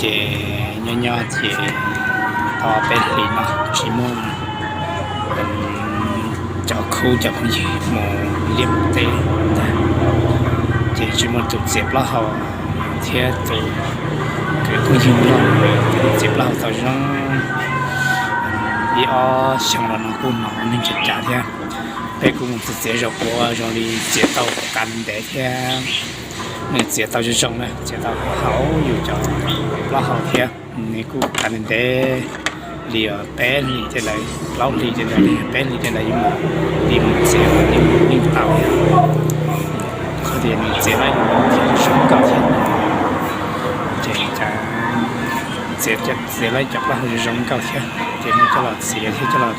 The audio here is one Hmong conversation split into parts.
Ces nyob nyob ces tau peb hlis no tsis muaj cov khub cov phooj ywg mus liaj mus teb ntag, ces tsis muaj tus txiav plaub hau thiab tus kwv phooj ywg no, tus txiav plaub hau tau zoo ib ob xyoo los no kuj hnov neeg tsa cas thiab. Peb kuj mus txiav txiav zaum ua zoo li txiav tau qas ntev thiab, nws txiav tau zoo zoo na, txiav tau hauv yus cov plaub hau thiab. Nws kuj qas ntev li peb hlis tej ntawd, plaub hlis tej ntawd li peb hlis tej ntawd, yus mus, li mus txiav li yeej tau thiab. Qhov tias nws txiav laib zoo nkauj thiab, ces cas txiav, txiav laib cov plaub hau zoo nkauj thiab, ces muab coj los txiav thiab coj los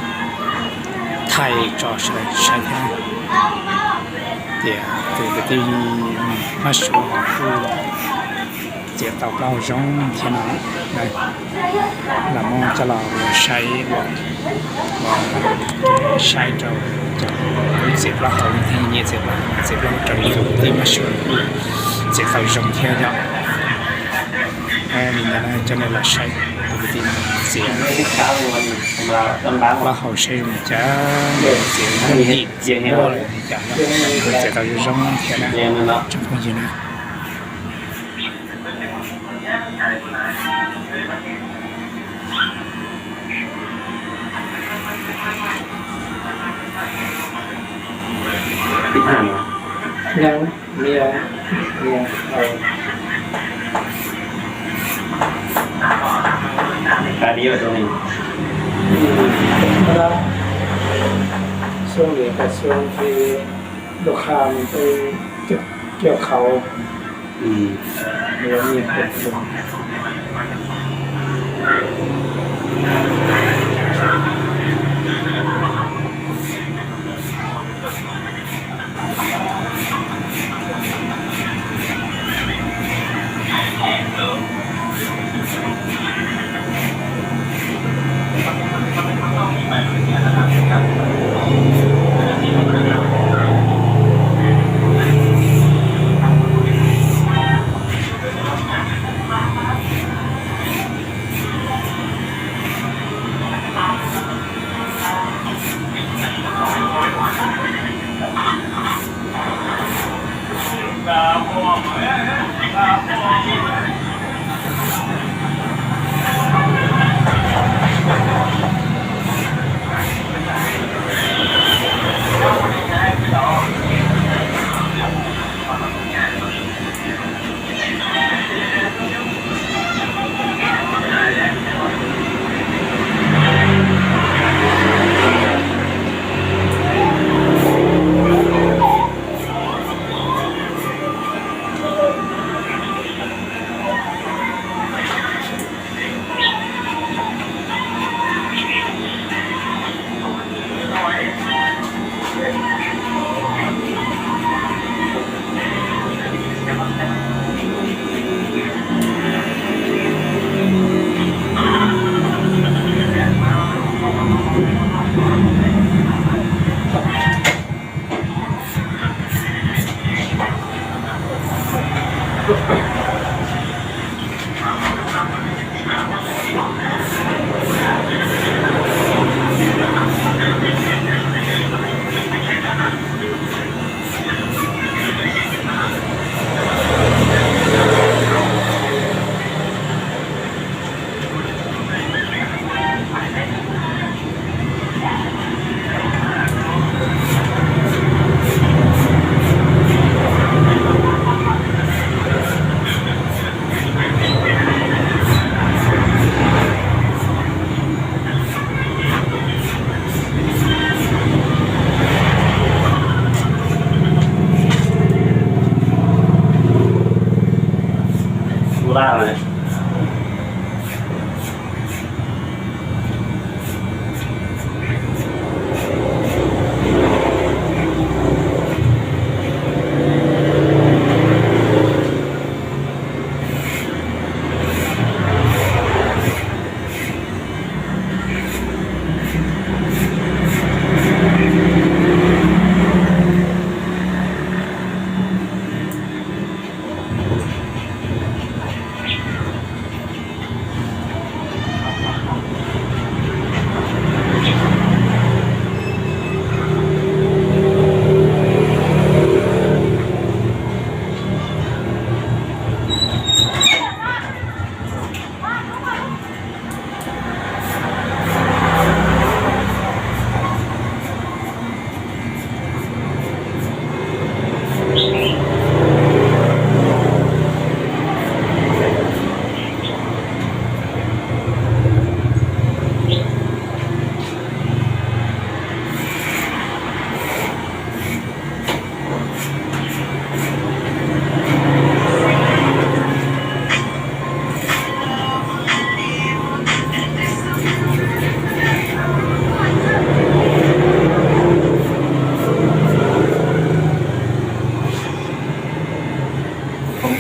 thaij tso sawv daws saib thiab. Tias tus kwv tij Mab Suav kuj txiav tau plaub hau zoo thiab no. Los muab coj los ua saib, ua saib rau cov txiav plaub hau, nyiam txiav plaub hau, txiav plaub hau raws li tus kwv tij Mab Suav kuj txiav tau zoo thiab yom. Li ntawd coj nej los saib tus kwv tij txiav plaub hau saib zoo li cas, txiav zoo li cas, txiav tau zoo zoo thiab na, tsoom phooj ywg na. Xyoo nim ka xyoo ces lub qhaj mus tej coj qhauv.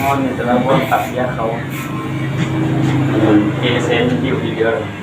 Nws tau muab pam yaj qhau, ces se view video lawm.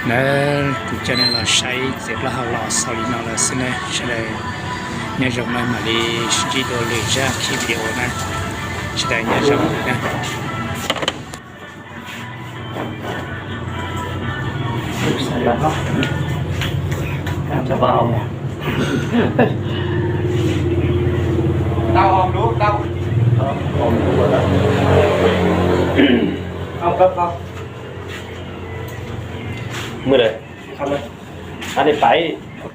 Na, kuv coj nej los saib txiv plaub hau los xaus li no lawm xwb na. Sawv daws nyob zoo na, mam li sib ntsib dua lwm zaj video na. Sawv daws nyob zoo na. Mưa đây. Ăn đi phải.